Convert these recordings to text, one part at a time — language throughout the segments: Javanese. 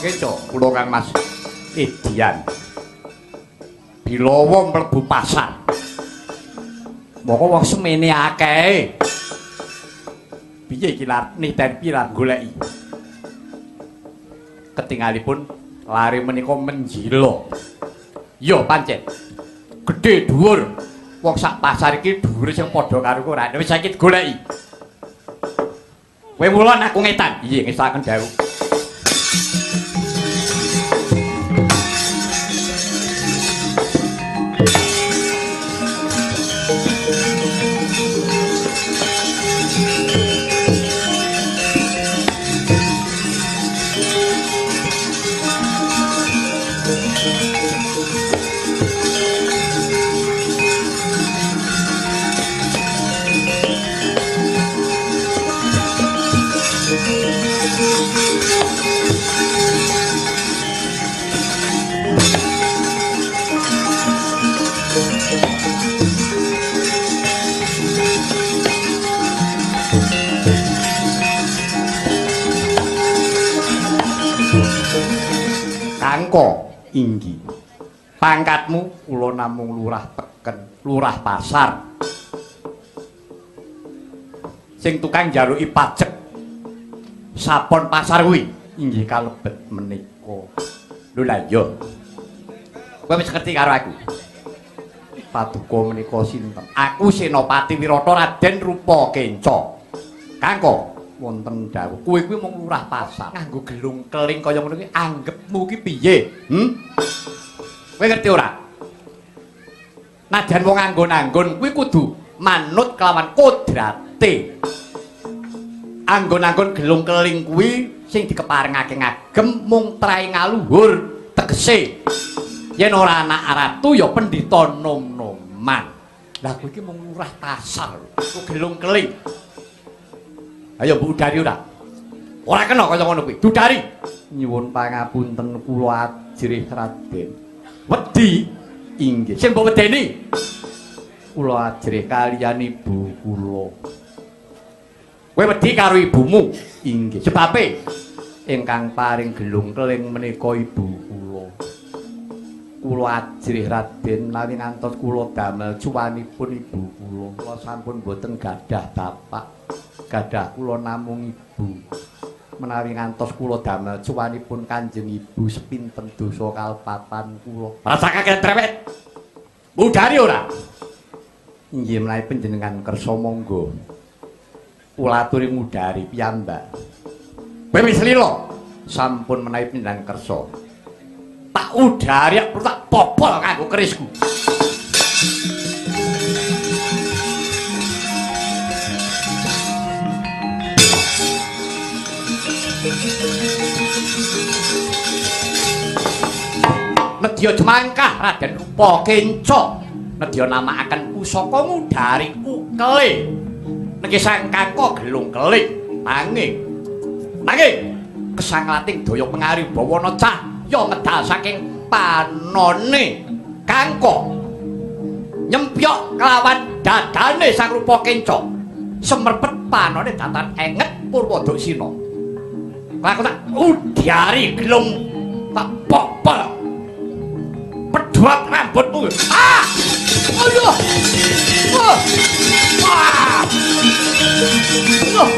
Kenca? Kula Kang Mas Edian. Bilawa mlebu pasar. Moko wong semene akeh. Piye iki niten piye lan goleki? Ketingalipun lare menika menjila. Ya pancen. Gedhe dhuwur. Wong sak pasar iki dhuwure sing padha karo ora. Wis saiki digoleki. Kowe ngulon aku ngetan. Iya, ngesaken dawuh. Kangko inggi. Pangkatmu kula namung lurah teken, lurah pasar. Sing tukang njaluki pajek sapon pasar kuwi inggih kalebet menika. Lho lah iya. Kowe wis ngerti karo aku. Paduka menika sinten? Aku Senopati Wirata Raden Rupa Kenca. Kangko wonten dawuh, kowe kuwi mung lurah pasar nganggo gelung keling kaya ngono kuwi anggepmu ki piye? Kowe ngerti ora? Najan wong anggon-anggon kuwi kudu manut kelawan kodrate. Anggon-anggon gelung keling kuwi sing dikeparengake ngagem mung trae ngaluhur, tegese yen ora anak ratu ya pendhita nom-noman. Lah kowe iki mung lurah pasar, kok gelung keling. Ayo mbok udari ora? Ora kena kaya ngono kuwi. Dudari. Nyuwun pangapunten kula ajrih Raden. Wedi inggih. Sing mbok wedeni? Kula ajrih kaliyan ibu kula. Kowe wedi karo ibumu? Inggih. Sebabe ingkang paring gelung keling menika ibu kula. Kula ajrih Raden menawi ngantos kula damel cuwanipun ibu kula. Kula sampun boten gadah bapak. Gadah kula namung ibu. Menawi ngantos kula damel cuwanipun Kanjeng Ibu sepinten dosa kalpatan kula. Rasakake trewet. Mudari ora? Inggih menawi panjenengan kersa monggo. Kula aturi ngudari piyambak. Kowe wis lila. Sampun menawi panjenengan kersa. Tak udari tak popol nganggo kerisku. Nedya jemangkah Raden Rupa Kenca. Nedya namakaken pusaka ngudari ukele. Niki sang Kangko gelung keling. Nanging nanging kesanglating daya pangaribawana cahya medal saking panone Kangko. Nyempyok kelawan dadane sang Rupa Kenca. Semerpet panone datan enget Purwodaksina. Aku tak udari gelung tak popol. Pedhot rambutmu. Ah! Aduh. Ah! Ah! Aduh.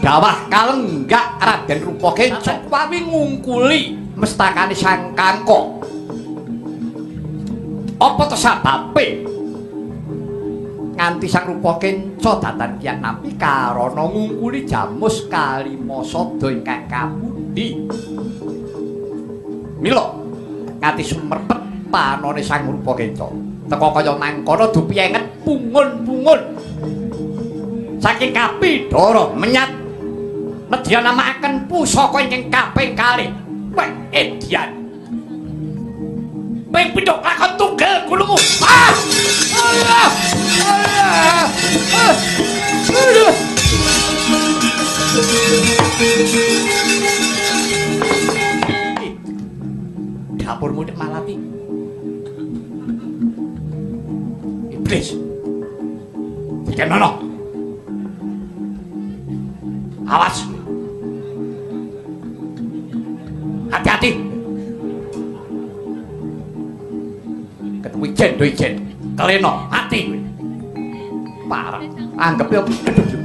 Dawah kalenggak Raden Rupa Kenca wawi ngungkuli mestakane sang Kangko. Apa to sababe nganti sang Rupa Kenca datan kiat nampi karana ngungkuli jamus kalima sada ingkang kapundi. Mila nganti sumerpet panone sang Rupa Kenca teka kaya mangkono dupienget pungun-pungun saking kapidara menyat nedya namakaken pusaka ingkang kaping kalih. Weh edian. Ping pindho lakon tugel gulumu. Ah! Allah! Allah! Aduh! Dapurmu nek malati. Iblis. Butenono. Awas. Hati-hati. Ketemu ijen do ijen. Keleno, mati kowe. Parah. Anggep ya aduh.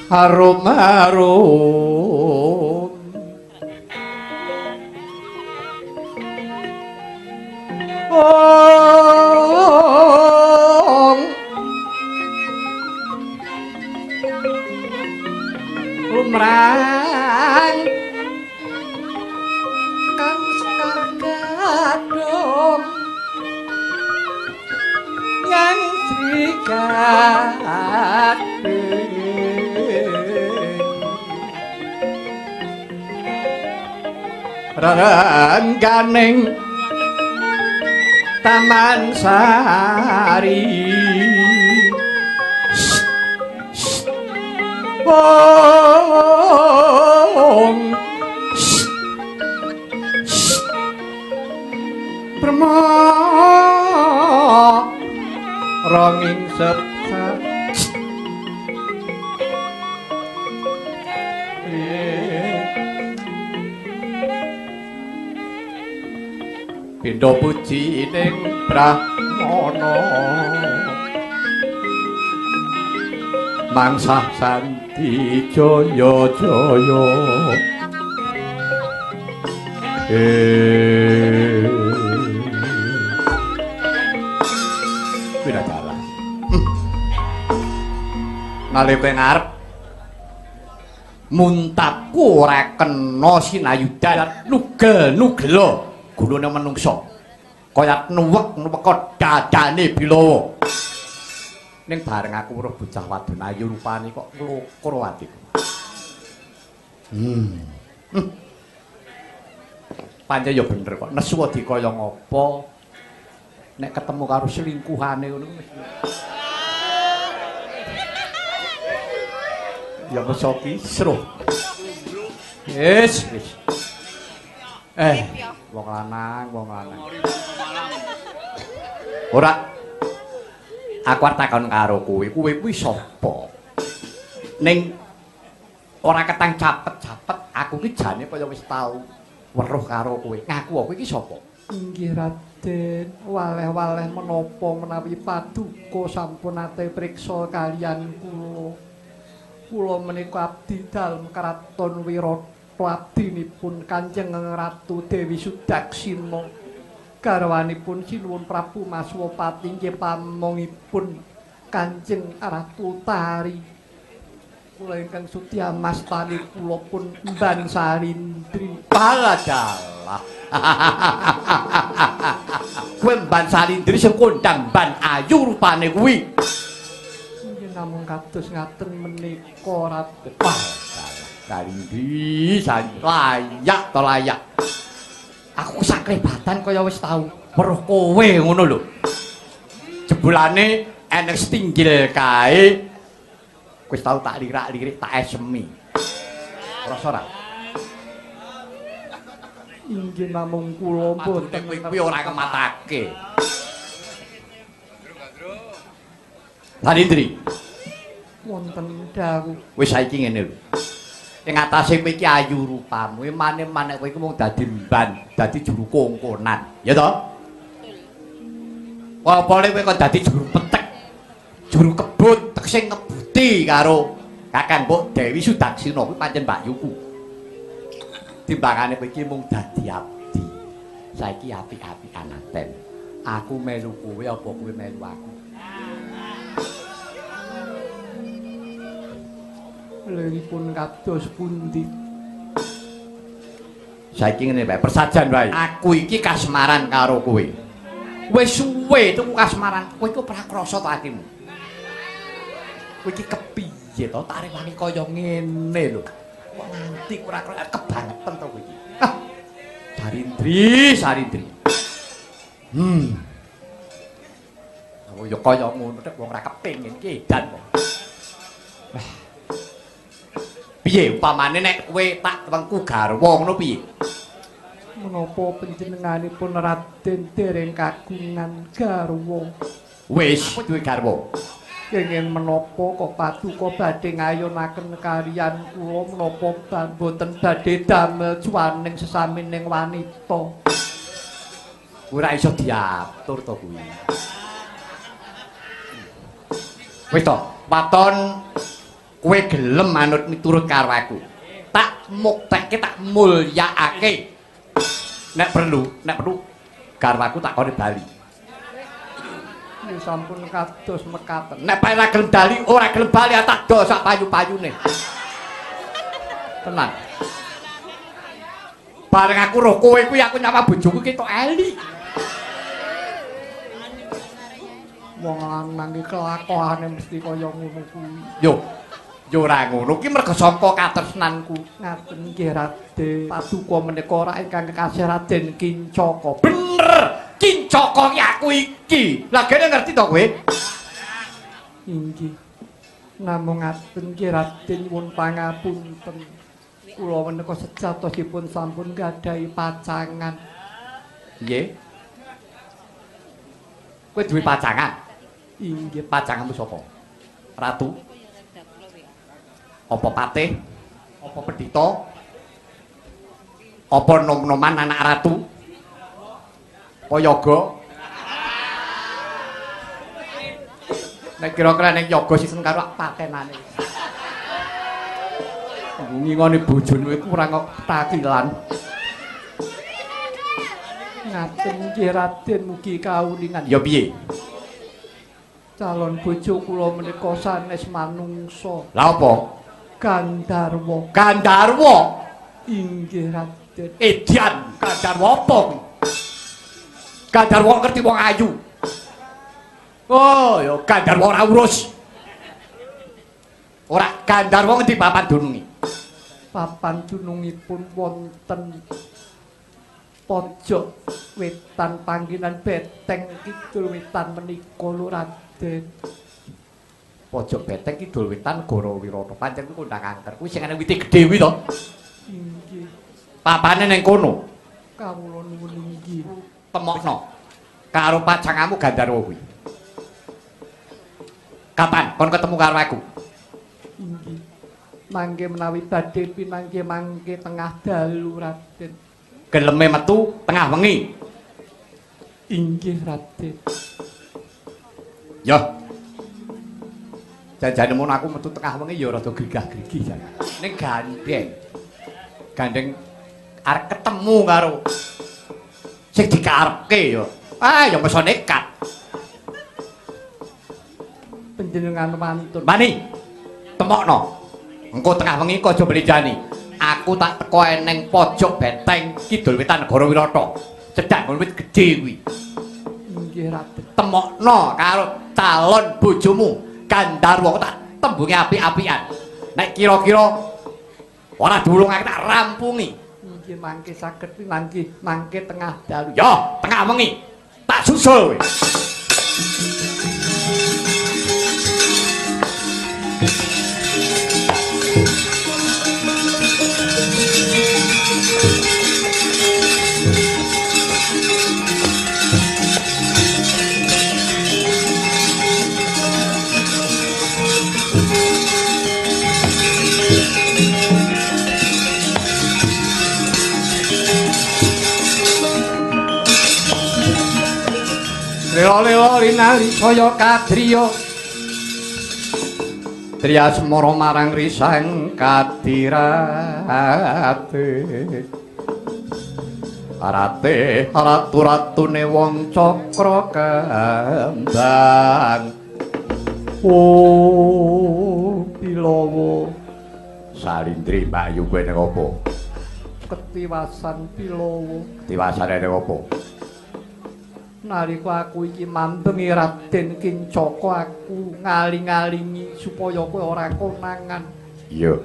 Harum harum ong lumrang kang sekar gadhong yang Sri Gading rerengganing Taman Sari. Ong Prema ronging sepsa Pindha puji ning Brahmana mangsah santi jaya jaya. Wira dalah. Nalika ngarep muntapku ora kena sinayudan nugel-nugela gulune menungsa kaya nuwek-nuweka dadane bilawa. Ning bareng aku weruh bocah wadon ayu rupane kok nglukur atiku. Pancen ya bener kok nesu dikaya ngapa nek ketemu karo selingkuhane ngono wis. Ya mesa kisruh. Wis, wis. Wong lanang, wong lanang. Ora. Aku arep takon karo kowe, kowe kuwi sapa? Ning ora ketang capet-capet, aku ki jane kaya wis tau weruh karo kowe. Ngaku kowe iki sapa? Inggih Raden, waleh-waleh menapa menawi paduka sampun nate priksa kaliyan kula. Kula menika abdi dalem kraton Wirata abdinipun Kanjeng Ratu Dewi Sudaksina. Garwanipun Sinuwun Prabu Maswapati inggih pamongipun Kanjeng Ratu Tari. Kula ingkang sutya mastani kula pun Mban Salindri. Paladalah. Kowe Mban Salindri sing kondang Mban ayu rupane kuwi. Nggih namung kados ngaten menika Raden. Wah, Salindri layak to layak. Aku saklebatan kaya wis tau weruh kowe ngono lho. Jebulane enek setinggil kae wis tau tak lirak-lirik tak esemi. Rasa ora? Inggih namung kula mboten kowe kuwi ora kematake. Salindri. Wonten dawuh. Wis saiki ngene lho. Ing atase kowe iki ayu rupamu, emane-mane kowe iki mung dadi mban, dadi juru kongkonan. Ya to? Apa-apa kowe kok dadi juru petek, juru kebut, tegese ngebuti karo Kakang Mbok Dewi Sudaksina kuwi pancen mbakyuku. Timbangane kowe iki mung dadi abdi. Saiki apik-apikan aten. Aku melu kowe apa kowe melu aku? Liripun kados pundi? Saiki ngene wae, persajan wae. Aku iki kasmaran karo kowe. Wis suwe tuku kasmaran. Kowe iku ora krasa to atimu. Kowe iki kepiye to tak rewangi kaya ngene lho. Kok nganti ora kebangetan to kowe iki. Ah. Sarindri, Sarindri. Aku ya kaya ngono tek wong ora kepengin ki edan kok. Wah. Piye upamane nek kowe tak wengku garwa ngono piye? Menapa panjenenganipun Raden dereng kagungan garwa? Wis, aku duwe garwa. Kenging menapa kok paduka badhe ngayunaken kariyan kula menapa mboten badhe damel cuwaning sesamining wanita? Ora iso diatur to kuwi. Wis to, waton kowe gelem manut miturut karo aku. Tak muktekke, tak mulyakake. Nek perlu garwaku tak kone bali. Ya sampun kados mekaten. Nek pae ora gelem bali, ora gelem bali tak do sak payu-payune. Tenang. Bareng aku roh kowe kuwi aku nyapa bojoku ki tok eli. Wong lanang iki kelakuane mesti kaya ngono kuwi. Yo. Yo ora ngono ki merga saka katresnanku. Ngaten nggih Raden. Paduka menika ora ingkang kekasih Raden Kincaka. Bener. Kincaka ki aku iki. Lah gene ngerti to kowe? Inggih. Namung ngaten nggih Raden nyuwun pangapunten. Kula menika sejatosipun sampun gadhahi pacangan. Piye? Kowe duwe pacangan? Inggih. Pacanganmu sapa? Ratu? Apa patih? Apa pendhita? Apa nom-noman anak ratu? Apa yoga? Nek kira-kira nek yoga sisen karo patenane. Ngingoni bojone iku ora kok takilan. Ngaten nggih Raden mugi kauningan. Ya piye? Calon bojo kula menika sanes manungsa. Lah apa? Gandharwa. Gandharwa? Inggih Raden. Edian, Gandharwa apa kuwi? Gandharwa ngerti wong ayu. Oh, ya Gandharwa ora urus. Ora Gandharwa ngendi papan dununge? Papan dunungipun wonten pojok wetan pangginan beteng kidul wetan menika lho Raden. Pojok beteng kidul wetan Negara Wirata. Pancen kuwi kondang angker. Kuwi sing ana wite gedhe kuwi to? Inggih. Papane ning kono. Kawula nuwun inggih. Temokno karo pacanganmu Gandharwa kuwi. Kapan kon ketemu karo aku? Inggih. Mangke menawi badhe pinanggih mangke tengah dalu Raden. Geleme metu tengah wengi. Inggih Raden. Ya. Janjane mun aku metu tengah wengi ya rada grigah-grigih jan. Ning gandeng. Gandeng arep ketemu karo sing dikarepke ya. Ah ya mesa nekat. Panjenengan wantun. Mani. Temokno. Engko tengah wengi kok aja mlenjani. Aku tak teko eneng pojok beteng kidul wetan Negara Wirata. Cedhak nggon wit gedhe kuwi. Inggih Raden. Temokno karo calon bojomu Gandharwa tak tembunge apik-apikan. Nek kira-kira ora diulungake tak rampungi. Inggih mangke saged pinanggih mangke tengah dalu. Ya, tengah wengi. Tak susul kowe. Lela-lela rinali saya kadriya. Triasmara marang risang kadirate. Rate ratu-ratune wong cakra kembang. Oh, Bilawa. Salindri Mbak Yu kowe ning apa? Ketiwasan Bilawa. Ketiwasane ning apa? Nalika aku iki mambengi Raden Kincaka, aku ngaling-alingi supaya kowe ora konangan. Iya.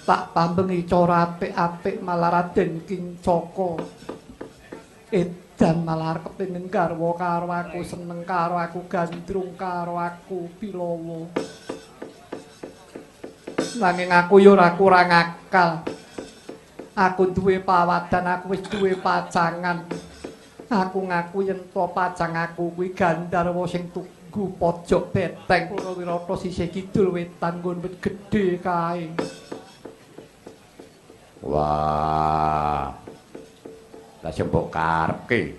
Tak pambengi cara apik-apik malah Raden Kincaka edan malah kepengin garwa karo aku, seneng karo aku, gandrung karo aku Bilawa. Nanging aku ya ora kurang akal. Aku duwe pawadan, aku wis duwe pacangan. Aku ngaku yen to pacang aku kuwi Gandharwa sing tugu pojok beteng Purawirata sisih kidul wetan nggon wit gedhe kae. Wah. Lah sing mbok karepke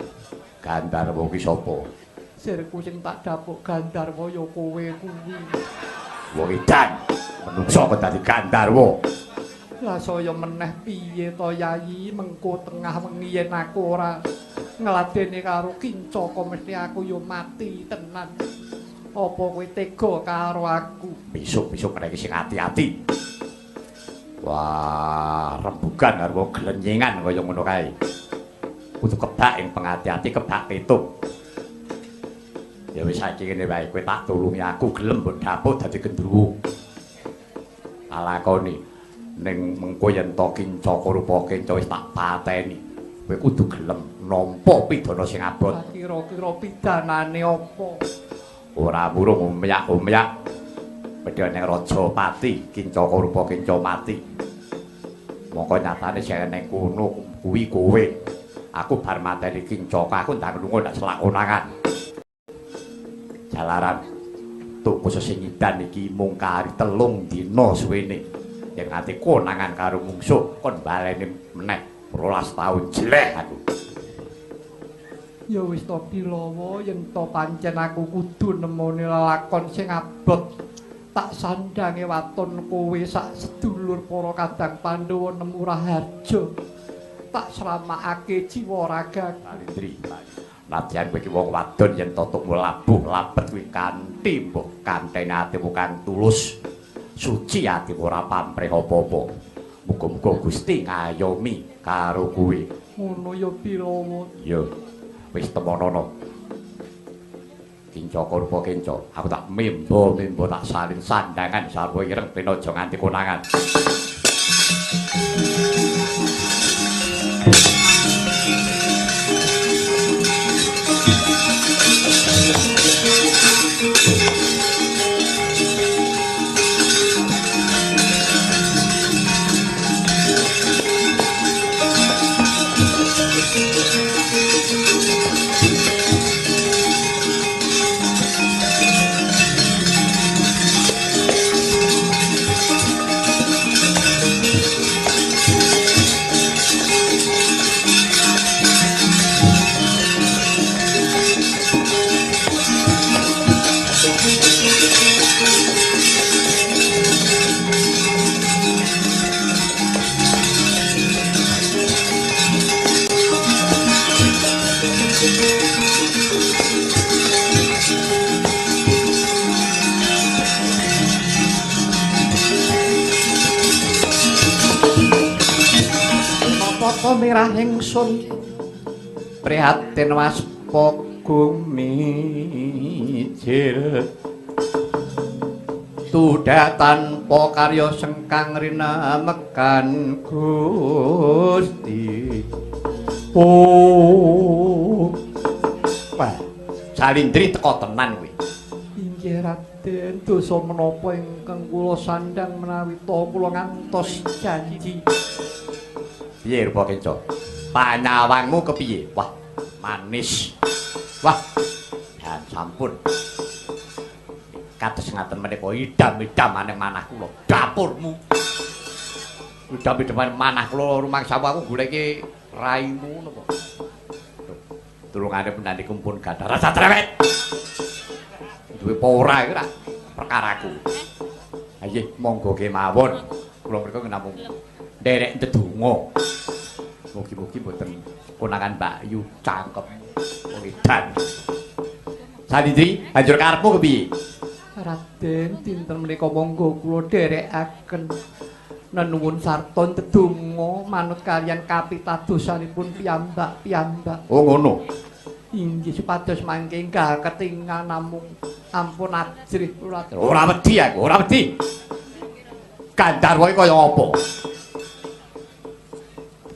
Gandharwa ki sapa? Sirku sing tak dapuk Gandharwa ya kowe kuwi. Wong edan menungso kok dadi Gandharwa. Lah saya meneh piye to Yayi, mengko tengah wengi yen aku ora ngladeni karo Kincaka mesti aku ya mati tenan. Apa kowe tega karo aku? Besok-besok nek sing ati-ati. Wah, rembugan karo glenyengan kaya ngono kae. Kudu kebak ing pengati-ati, kebak pitung. Ya wis saiki ngene wae, kowe tak tulungi aku gelem mbok dapuk dadi gendruwo. Alakoni ning mengko yen to Kincaka rupa kenca wis tak pateni. Kowe kudu gelem nampa pidana sing abot. Kira-kira pidanane apa? Ora wurung omyak-omyak. Medha ning Rajapati Kincaka rupa kenca mati. Mongko nyatane sing ning kono kuwi kowe. Aku bar mateni Kincaka, aku ndang lunga ndak selak konangan. Jalaran tuku sesingidan iki mung kari 3 dina suwene. Yen nganti konangan karo mungsuh kon baleni meneh 12 taun jelek aku. Ya wis to Bilawa, yen to pancen aku kudu nemoni lelakon sing abot. Tak sandange waton kowe sak sedulur para kadang Pandhawa nemu raharja. Tak sramakake jiwa raga. Salindri, nadyan kowe iki wong wadon yen totukmu labuh labet kuwi kanthi mbok kantene atimu kang tulus. Suci atimu ora pamrih apa-apa. Muga-muga Gusti ngayomi karo kowe. Ngono ya Bilawa. Ya. Wis temonono. Kincaka rupa kenca, aku tak membo-membo tak salin sandangan sarwa ireng ben aja nganti konangan. Apa mirah ingsun prihatin waspa gumijil tuda tanpa karya sengkang rinamekan Gusti. Oh, wah, Salindri teko tenan kuwi. Inggih Raden, dosa menapa ingkang kula sandhang menawi ta kula ngantos janji. Piye rupa kenca? Panyawangmu kepiye? Wah, manis. Wah, dan sampun. Kados ngaten menika idam-idamane manah kula, dapurmu. Idam-idamane manah kula rumangsamu aku goleki raimu napa. Tulungane pendhaniku pun gadah rasa cerewet. Duwe apa ora iki ra perkaraku. Ha nggih, monggo kemawon. Kula mriku namung nderek ndedonga. Mugi-mugi mboten konangan Mbak Yu cangkem wong edan. Salindri, banjur karepmu kepiye? Raden, dinten menika monggo kula dherekaken nenuwun sarta ndedonga manut kaliyan kapitadosanipun piyambak-piyambak. Oh ngono. Inggih supados mangke enggal ketingal namung ampun ajrih kula. Ora wedi aku, ora wedi. Gandharwa iki kaya apa?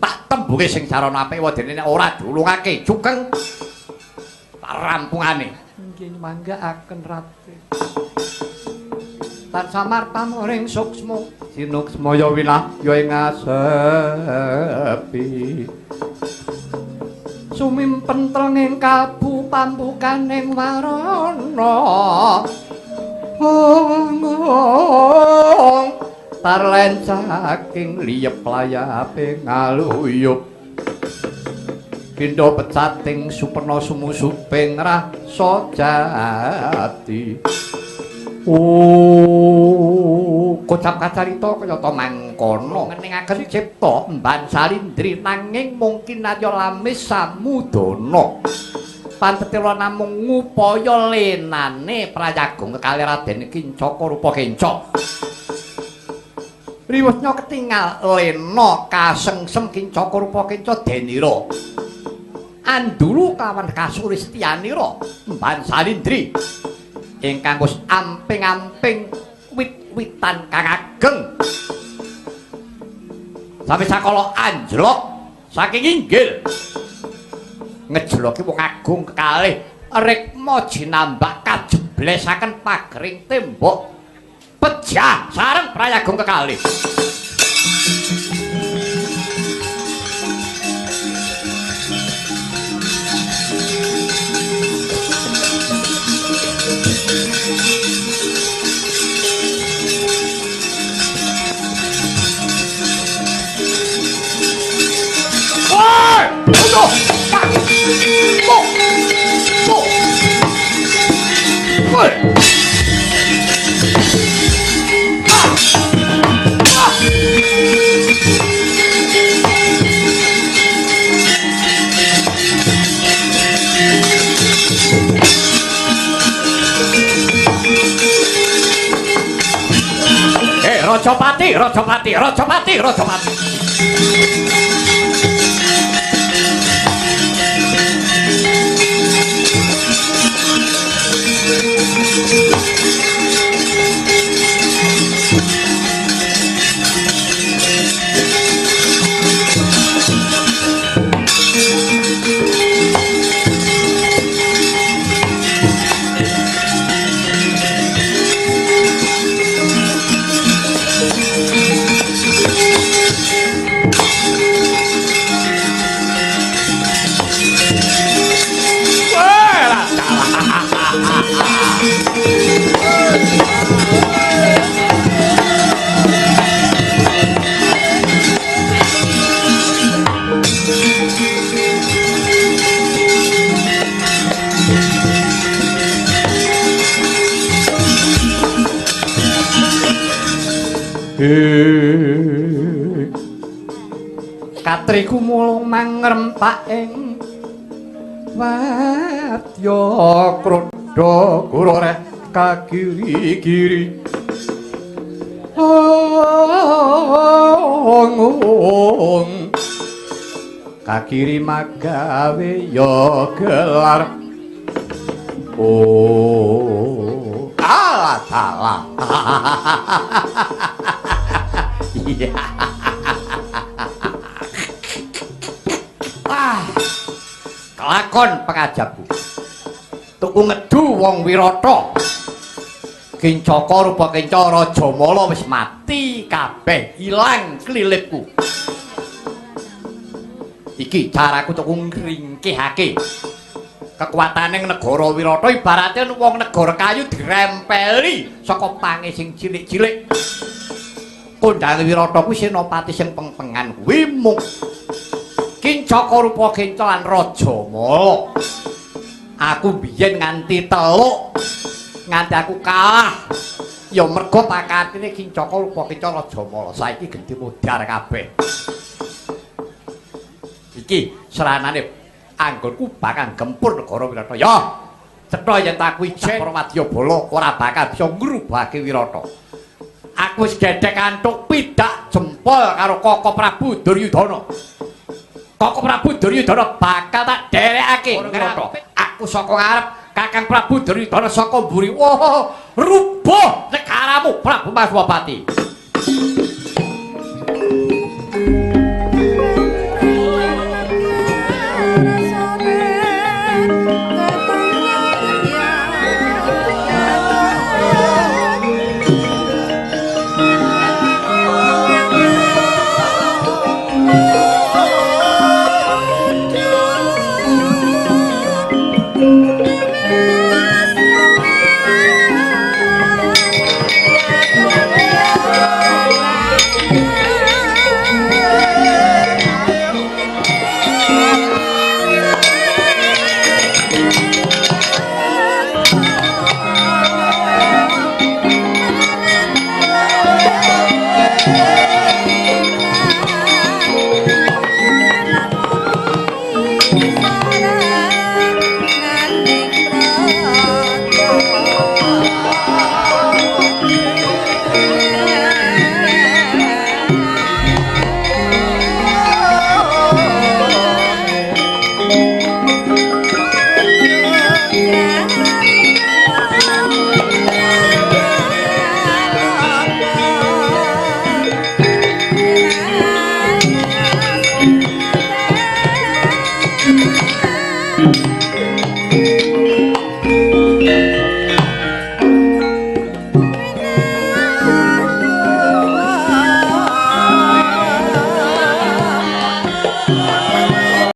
Tak tembunge sing sarana apik wedene nek ora diulungake cukeng tak rampungane. Inggih manggaaken Raden. Tan samar pamoring suksma sinuksma ya winah ya ing asepi. Sumimpen trenging kalbu pambukaning warana. Ong tarlen saking liyep layape ngaluyup. Kindha pecating superna sumusuping rasa jati. Oh, kocap kacarita kaya ta mangkono ngeningaken cipta Mban Salindri nanging mungkin arya lamis samudana. Pantetila namung ngupaya lenane Prayagung kekalih Raden Kincaka rupa kenca. Riwusnya ketingal lena kasengsem Kincaka rupa kenca denira. Andulu kawan kasuristyanira Mban Salindri ingkang wis amping-amping wit-witan kang ageng. Sampe sakala anjlok saking inggil. Ngejloki wong agung kekalih rikma jinambak kajeblesaken pagering tembok pejah sareng Prayagung kekalih. Woi, undo, pak, bo, bo, woi, ah, ah. Rajapati, Rajapati, Rajapati, Rajapati. Katri kumulung mangrempak ing wadya krudha guroreh kakiri-kiri. Ong kakiri magawe ya gelar. Oh, alah dalah. Iya. Ah, kelakon pengajapku. Tuku ngedu wong Wirata. Kincaka rupa kenca Rajamala wis mati kabeh, ilang klilipku. Iki caraku tuku ngringkihake kekuatane negara Wirata ibarate wong negara kayu dirempeli saka pange sing cilik-cilik. Kondhange Wirata kuwi senopati sing pengpengan kuwi mung Kincaka rupa kenca lan Rajamala. Aku biyen nganti teluk, nganti aku kalah. Ya mergo pakatine Kincaka rupa kenca Rajamala. Saiki genti modar kabeh. Iki seranane anggonku bakal gempur negara Wirata. Ya, cetha yen aku ijen para wadyabala ora bakal bisa ngrubahake Wirata. Aku wis gedhek antuk pidak jempol karo Koko Prabu Duryudana. Koko Prabu Duryudana bakal tak derekake Wirata. Aku saka ngarep, Kakang Prabu Duryudana saka mburi. Wah, rubuh negaramu Prabu Maswapati. Thank you.